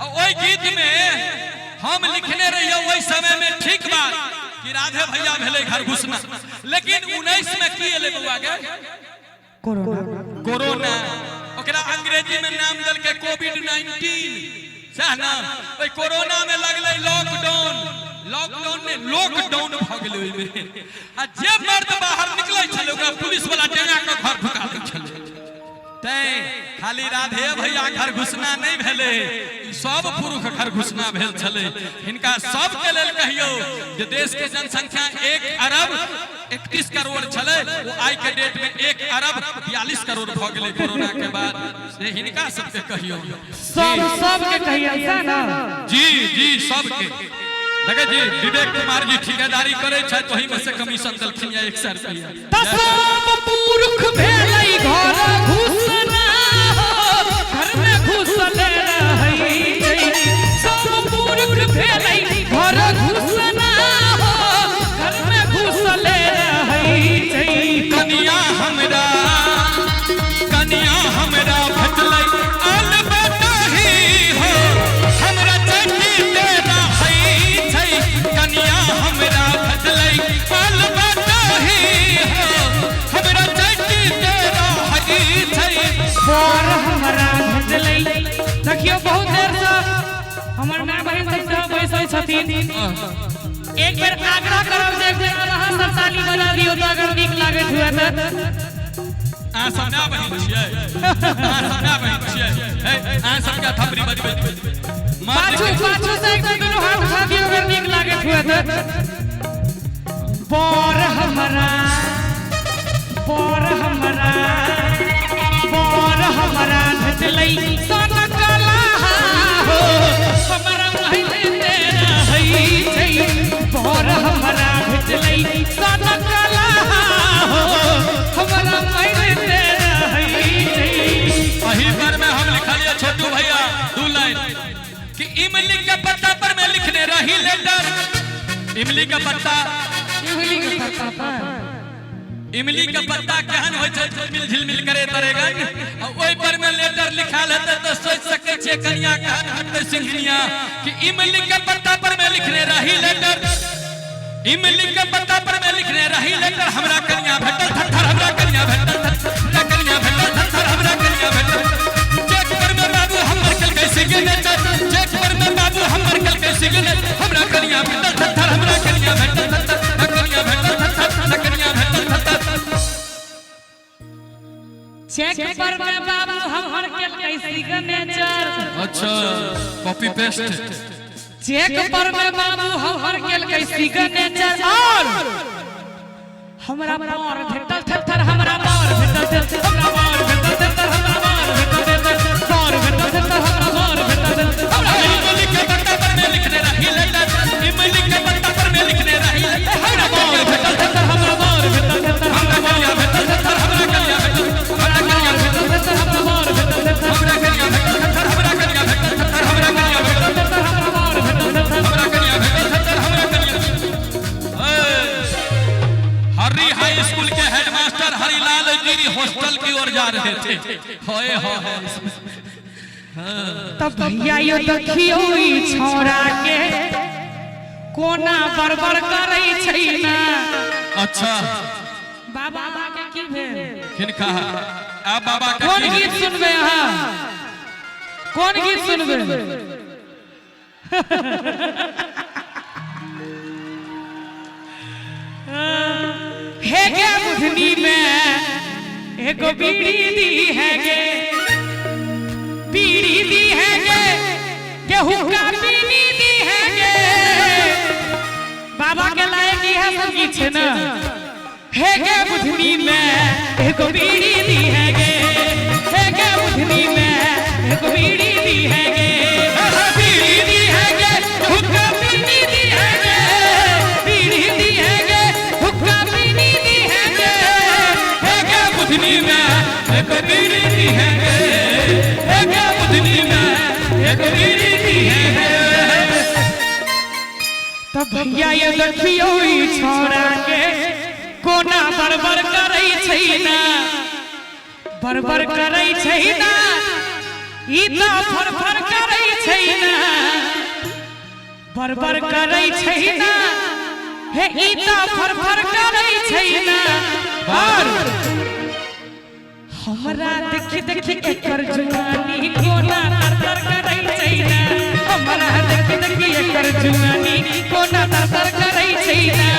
आ ओहि गीत में हम लिखने रहिए ओहि समय में, ठीक बात कि राधे भैया भेलै घर घुसना, लेकिन 19 में की एलै बउआ गे? कोरोना। कोरोना, ओकरा अंग्रेजी में नाम देलकै कोविड-19, सएह ने? ओहि कोरोना में लगलै लॉकडाउन, लॉकडाउन ने लॉकडाउन भऽ गेलै ओहिमे। आ जे मर्द बाहर निकलै छलै ओकरा पुलिस वाला डेंगा के घर ढुका दै छलै। तैं खाली राधे भैया घर घुसना नहि भेलै, ई सब पुरुष घर घुसना भेल छलै। हिनका सबके लेल कहियौ जे देश के जनसंख्या 1 अरब 31 करोड़ छलै, ओ आइ के डेट में 1 अरब 42 करोड़ भऽ गेलै कोरोना के बाद। से हिनका सबके कहियौ। सब सबके कहियौ सएह ने? जी जी, सबके। देखै छी विवेक कुमार जी ठिकेदारी करै छथि, ओहि में से कमीशन देलखिन या 100 रुपया। त सब पुरुख भेलै घर घुसना हो, घर में घुसले रहै छै। सब पुरुख भेलै घर घुसना हो, घर में घुसले रहै छै। कनिया हमरा, कनिया हमरा भेटलै अलबतही हो, हमरा चटी तेरा है छै। कनिया हमरा भेटलै अलबतही हो, हमरा चटी तेरा है छै। बर हमरा भेटलै। देखियौ, बहुत देरसँ हमर माय बहिन सब सेहो बैसल छथिन। एक बेर आग्रह करब जे एक बेर अहाँ सब ताली बजा दियौ तऽ, अगर नीक लागैत हुए तऽ। अहाँ सब माय बहिन छियै? अहाँ सब माय बहिन छियै? हे, अहाँ सबके थपड़ी बजबै? पाछू पाछू से एक बेर दुनू हाथ उठा दियौ, अगर नीक लागैत हुए तऽ। बर हमरा, बर हमरा, बर हमरा भेटलै सन कला हो, हमरा महिले तेरा है छै। बर हमरा भेटलै सन कला हो, हमरा महिले तेरा है छै। अही पर में हम लिखलिए छोटू भैया 2 लाइन कि इमली के पत्ता पर में लिखने रही लेटर, इमली के पत्ता। इमली के पत्ता पर। इमली के पत्ता केहन होइ छै? झिलमिल झिलमिल करे तरेगन। आ ओहि पर में लेटर लिखायल हेतै तऽ सोचि सकै छियै कनिया केहन हटतै सिंघनिया। कि इमली के पत्ता पर में लिखने रही लेटर, इमली के पत्ता पर में लिखने रही लेटर, हमरा कनिया भेटल थरथर, हमरा कनिया भेटल थरथर, हमरा कनिया भेटल थरथर, हमरा कनिया भेटल। चेक पर में बाबू हमर कल सिग्नेचर, चेक पर में बाबू हमर कल सिग्नेचर, हमरा कनिया भेटल थरथर, हमरा कनिया भेटल थरथर, हमरा कनिया भेटल थरथर, हमरा कनिया भेटल थरथर। चेक पर में बाबू हमर केलकै सिग्नेचर। अच्छा, कॉपी पेस्ट। चेक पर में बाबू हमर केलकै सिग्नेचर, और हमरा बर भेटल थरथर, हमरा बर भेटल थरथर, हमरा बर भेटल थरथर, हमरा बर भेटल थरथर, बर भेटल थरथर, हमरा बर भेटल थरथर, हमरा इमली के पत्ता पर में लिखने रही लेटर, इमली के पत्ता पर में लिखने रही लेटर, हमरा कनिया भेटल थरथर, हमरा बर भेटल थरथर, हमरा कनिया भेटल थरथर, हमरा कनिया भेटल, हमरा कनिया भेटल थरथर, हमरा बर भेटल थरथर, हमरा कनिया भेटल थरथर, हमरा कनिया भेटल थरथर, हमरा कनिया भेटल थरथर, हमरा बर भेटल थरथर। हमरा कनिया भेटल थरथर, हमरा कनिया। हरी हाई स्कूल के हेडमास्टर हरिलाल जी हॉस्टल की ओर जा रहे थे, होए हो। तब भैया यो देखियौ ई छौड़ा के कोना बड़बड़ करै छै ना। अच्छा। बाबा के की भेल? किनका आ बाबा के? कोन की गीत सुनबै अहाँ? कोन गीत सुनबै? हे गे बुधनी में एगो बीड़ी दी है गे, बीड़ी दी है गे, गेहूं का बीनी दी है गे। बाबा के लायक इएह सब गीत छै ने। हे गे बुधनी में एगो बीड़ी दी है गे, हे गे बुधनी में एगो बीड़ी दी है गे, बीड़ी दी है गे, हुक्का पीनी दी है गे, बीड़ी दी है गे, हुक्का पीनी दी है गे, हे गे बुधनी में एक बीड़ी दी है गे, हे गे बुधनी में एक बीड़ी दी है गे। तब भैया ये देखियौ ई छौड़ा के कोना बड़बड़ करै छै ना, बड़बड़ करै छै ना, ई तऽ फरफर करै छै ना। बरबर करै छै ना, हे ई त फरफर करै छै ना। और हमरा देखि देखि एकर जुआनी कोना तर तर करै छै ना। हमरा देखि देखि एकर जुआनी कोना तर तर करै छै ना।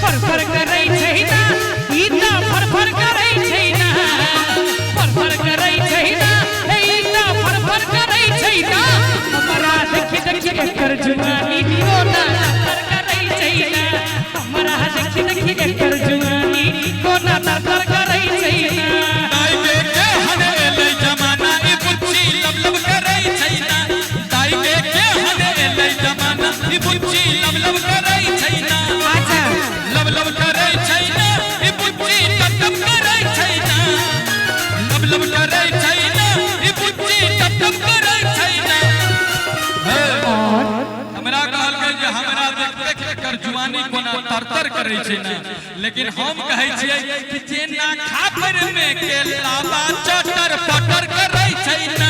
फरफर करै छै ना, ई त फरफर करै छै ना। फरफर करै छै ना, हे ई त फरफर करै छै ना। हमरा देखि देखि एकर जुआनी कोना तर तर करै छै ना। हमरा देखि देखि एकर जुआनी कोना तर तर करै छै ना। दाई के केहन एलै जमाना ई बुच्ची लब लब करै छै ना। दाई के केहन एलै जमाना ई बुच्ची लब लब करै छै ना। अच्छा। लब लब करै छै ना, ई बुच्ची टप टप करै छै ना। लब लब करै छै ना, ई बुच्ची टप टप करै छै ना। हे, हमरा कहलकै जे हमरा देख देख एकर जुआनी कोना तर-तर करै छै ना, लेकिन हम कहै छियै कि जेना खापर में के लाबा चटर पटर करै छै ना।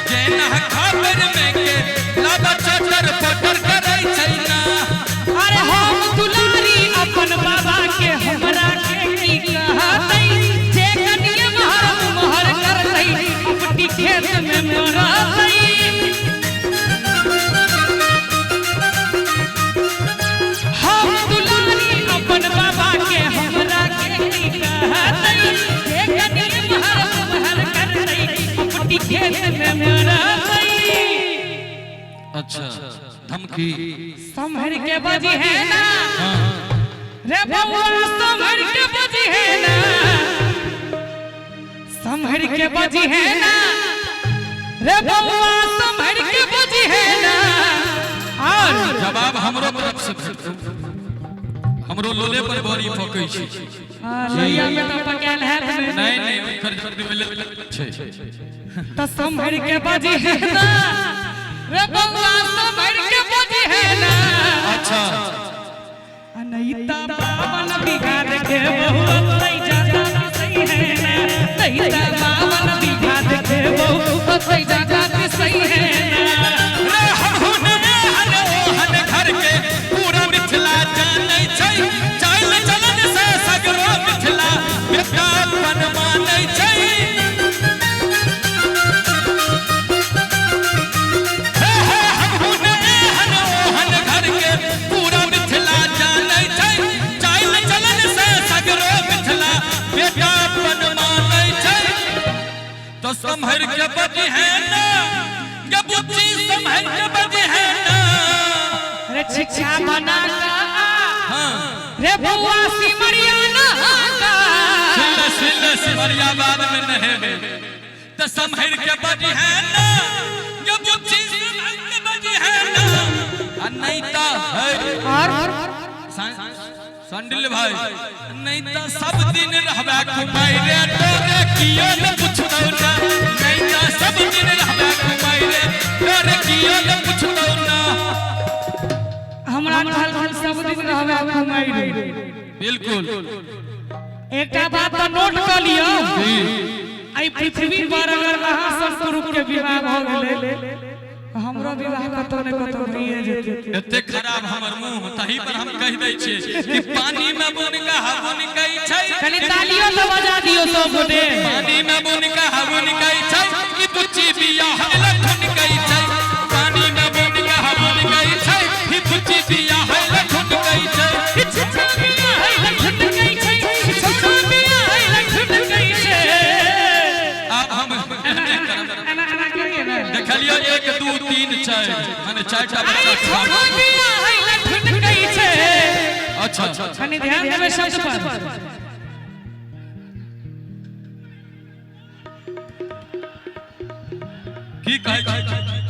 जेना खापर में के लाबा चटर पटर करै छै ना। अरे हम दुलारी अपन बाबा के, हमरा के की कहतै? जे कनिया महर मोहर करतै, अपनी खेत में मरतै। हम दुलारी अपन बाबा के, हमरा के की कहतै? जे कनिया महर मोहर करतै, अपनी खेत में मरतै। अच्छा, धमकी। संभर के बजी है ना रे बउआ, संभर के बजी है ना। संभर के बजी है ना रे बउआ, संभर के बजी है ना। और जवाब हमरो तरफ से भेटतौ। हमरो लोले पर बड़ी फकै छै। लोहिया में तो पकायल हैत ने। नहीं नहीं, ओकर जल्दी मिले छै। तो संभर के बजी है ना रे बउआ, संभर के बजी है ना। अच्छा। नैता 52 बीघा देखे बहु सही जाता सही है ना। नैता 52 बीघा देखे बहु सही जाता सही है ना। रे हमहु ने हन ओहन घर के पूरा मिथिला जानै छै। चाल चलन से सगरो मिथिला बेटा अपन मानै छै। हे हे, हमहु ने हन ओहन घर के पूरा मिथिला जानै छै। चाल चलन से सगरो मिथिला बेटा अपन मानै छै। तो सम्हर के बजी है ना गे बुच्ची, सम्हर के बजी है ना। रे शिक्षा बना का हाँ। रे बउआ सिमरिया ना का। सिल सिल सिमरिया बाद में नहेबे। तो सम्हर के बजी है ना गे बुच्ची, सम्हर के बजी है ना। आ नहीं तो है और संडिल भाई, नहीं तो सब दिन रहबे कुमाई रे, तोरे कियो न पुछतौ ना। नहीं तो सब दिन रहबे कुमाई रे, तोरे कियो न पुछतौ ना। हमरा कहल सब दिन रहबे कुमाई रे। बिल्कुल। एकटा बात तऽ नोट कऽ लिअ, एहि पृथ्वी पर अगर अहाँ सब पुरुष के विवाह भऽ गेलै, हमरो विवाह कतौ ने कतौ भइए जेतै। एते खराब हमर मुंह, तही पर हम कहि दै छियै कि पानी में बुनका हबुन कै छै। कनि तालियो तऽ बजा दियौ सब गोटे। पानी में बुनका हबुन कै छै, ई बुच्ची बियाह लठुन कै छै। पानी में बुनका हबुन कै छै, ई बुच्ची बियाह लठुन कै छै। छिछा बियाह लठुन कै छै, छिछा बियाह लठुन कै छै। आब हम एहने करब। एना एना करिए ने। देखलियो 1 2 3 4, माने 4टा आई बच्चा। छोड़ो बियाह लठुन कै छै। अच्छा। कनि ध्यान देबै शब्द पर। की कहै छै?